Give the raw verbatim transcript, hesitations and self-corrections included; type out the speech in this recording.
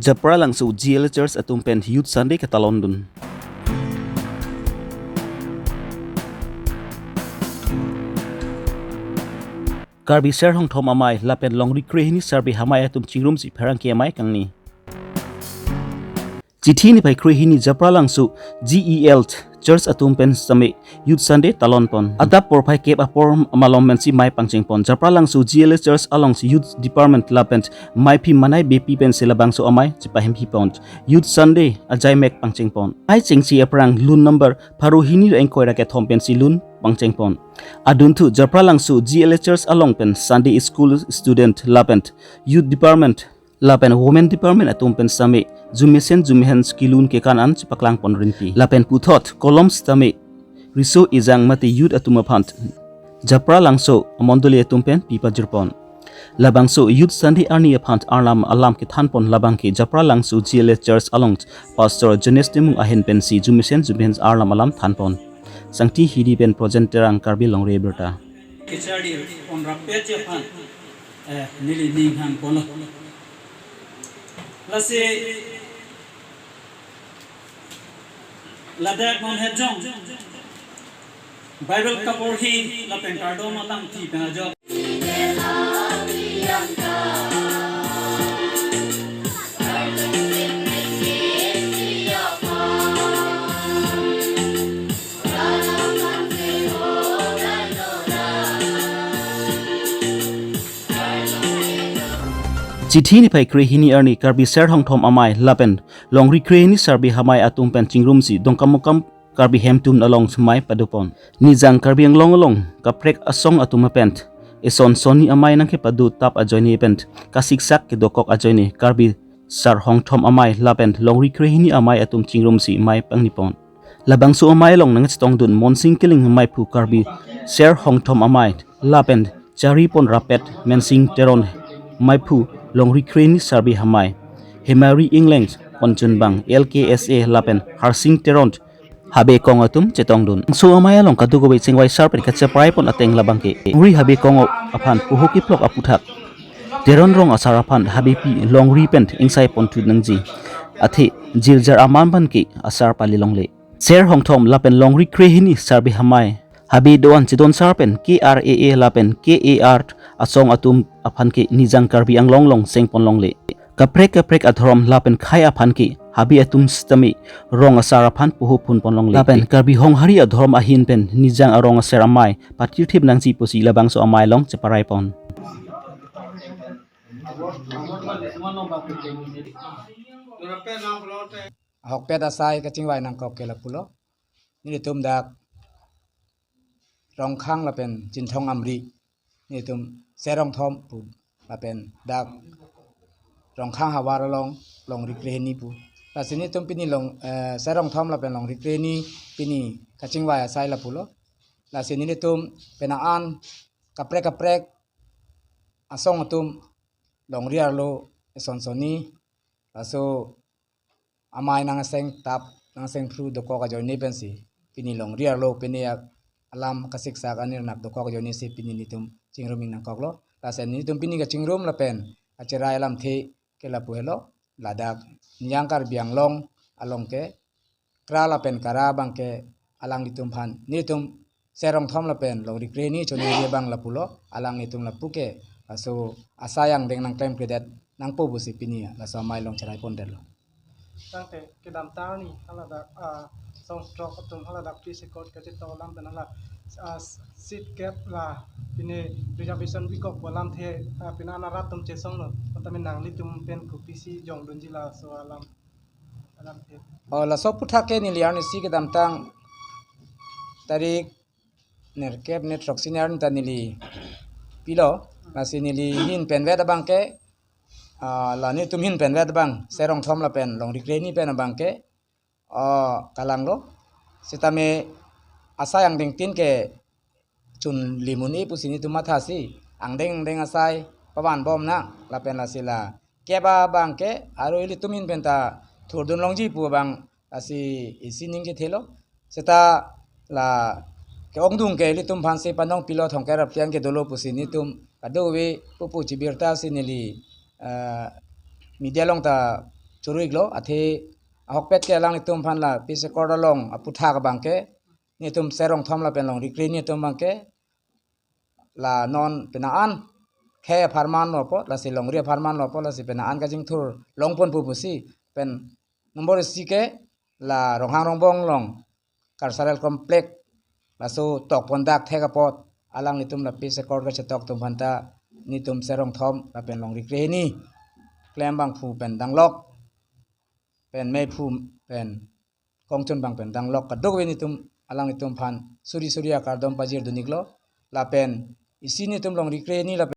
Japralangso G L A Church atum pen Youth Sunday ketalondun. Karbi Ser Hongthom Amei lapen Longri Krehini Sarbi Amei atum chingrumsi pherangke amei kangni. Chithi niphai krehini Japralangso G E L Church atum pen sitame Youth Sunday talonpon. Adap porphai kep apor malom pensi amei pangchengpon. Japralangso G L A Church alongsi Youth Department lapen meiphi manai bepi pensi labangso amei chepahemphipon. Youth Sunday ajaimek pangchengpon. Amei chengsi aphrang lun number pharo hini ra ingkoi ra kethom pensi lun pangchengpon. Adunthu Japralangso G L A Church along pen Sunday School student lapen Youth Department lapen Women Department atum pen sitame jumesen jumesen kelun kekan an chepaklangpon rinti. Lapen puthot kolom sitame riso ejang mate youth atum aphan Japralangso amondoli atum pen pipajirpon. Labangso Youth Sunday arni aphan arnam alam kethanpon labangke Japralangso G L A Church along Pastor Jones Timung ahin pensi jumesen jumesen arnam alam thanpon. Sangti Hidi pen Projen Terang, Karbi Longri Abirta. Kecharli pon rapet aphan, eh, neli ning hangponlo. Lasi ladak non hejong Bible kaporhi lapen kardom alam ti pen ajok. Chithi niphai krehini arni Karbi Ser Hongthom Amei lapen Longri Krehini Sarbi Amei atum pen chingrumsi Dongkamukam Karbi Hemtun along amei padopon. Nijang Karbi Anglong along kaprek asong atum pen eson sonni amei nangkepado tap ajoine pen kasiksak kedokok ajoine Karbi Ser Hongthom Amei lapen Longri Krehini Amei atum chingrumsi amei pangnipon. Labangso amei along nangchetongdun Monsing Killing meiphu Karbi Ser Hongthom Amei lapen charlipon rapet Mensing Teron meiphu Longri Krehini Sarbi Amei, Hemari Engleng Ponchunbang L K S A lapen Harsing Teron Habe Kong atum chetongdun. Labangso amei along kadokave chingvai sar pen kachepraipon ateng labangke Longri Habe Kong aphan poho kiplok aputhak Teron rong asar aphan Habepi Longri pen ingsaipon thu nangji. Athe jirjar aman abangke asar pali longle. Ser Hongthom lapen Longri Krehini Sarbi Amei Habe do-an chedon sar pen K R A A lapen K A R asong atum aphan ke Nijang Karbi Anglong along sengpon longle. Kaprek kaprek adhorom lapen khei aphan ke Habe atum sitame rong asar aphan poho phunpon longle. Lapen Karbi Honghari adhorom ahin pen Nijang arong aser amei patirthip nangji pusi labangso amei along cheparaipon. Ahokpet asai kachingvai nangkok ke lapulo. Nelitum dak Rongkhang lapen Chinthong Amri, nelitum Ser Hongthom pu, lapen dak Rongkhang havar along Longri Krehini pu. Lasi nelitum pini long, eh, Ser Hongthom lapen Longri Krehini pini kachingvai asai lapulo. Lasi nelitum penang an kaprek kaprek asong atum longri arlo eson sonni laso amei nangseng tap nangseng phru dokok ajoine pensi pini longri arlo pini ak alam kasiksak anirnak dokok ajoine si pini nelitum chingrum-ik nangkoklo. Lasi nelitum pini kachingrum lapen kacherai alamthe ke lapu helo, ladak Nijang Karbi Anglong along ke kra lapen kara abangke alanglitum aphan nelitum Ser Hongthom lapen Longri Krehini choningri abang lapulo, alanglitum lapu ke laso asai angdeng nangklemkledet nangpo pusi pini laso amei along cheraipondetlo. Tangte kedamtang arni haladak, ah, song strok atum haladak peace accord kachetong alam pen hala, ah, seat cap la pini reservation bikok pu alamthe, ah, pini anarat atum chesonglo. Mata pini nanglitum pen kopisi jongdunji laso alam, alamthe. Oh, laso aputhak ke neli arnisi kedamtang tarik nerkep ne throksi arni ta neli pilo, lasi neli ahin pen vet abangke, ah, la nelitum ahin pen vet abang, Ser Hongthom lapen Longri Krehini pen abangke, ah, kalanglo. Sitame asai angdengtin ke chunle un-e pusi nelitum mathasi, angdeng angdeng asai pavanbom nang, lapen lasi la kep abangke aro ilitum ahin pen ta thurdun longji pu abang lasi isi ning kethelo. Seta la ke-ongdung ke ilitum aphansi panong pilo, thongker apian ke dolo pusi nelitum kadokave pupu chibirta si neli, eh, media along ta churu-iklo, athe ahokpet ke alanglitum aphan la peace accord along aputhak abang ke netum Serongthom lapen Longri Krehini atum abang ke la non penang an khei apharman lo apot, lasi Longri apharman lo apot, lasi penang an kachingthur longponpo pusi pen number isi ke la Ronghang Rongbong along cultural complex laso tokpon dak thek apot alanglitum la peace accord kachetok atum aphanta netum Serongthom lapen Longri Krehini klembangphu pen danglok pen meiphu pen kongchunbang pen danglok kadokave netum alanglitum aphan suri suri akardom pajirdun-iklo. Lapen isi netum Longri Krehini lapen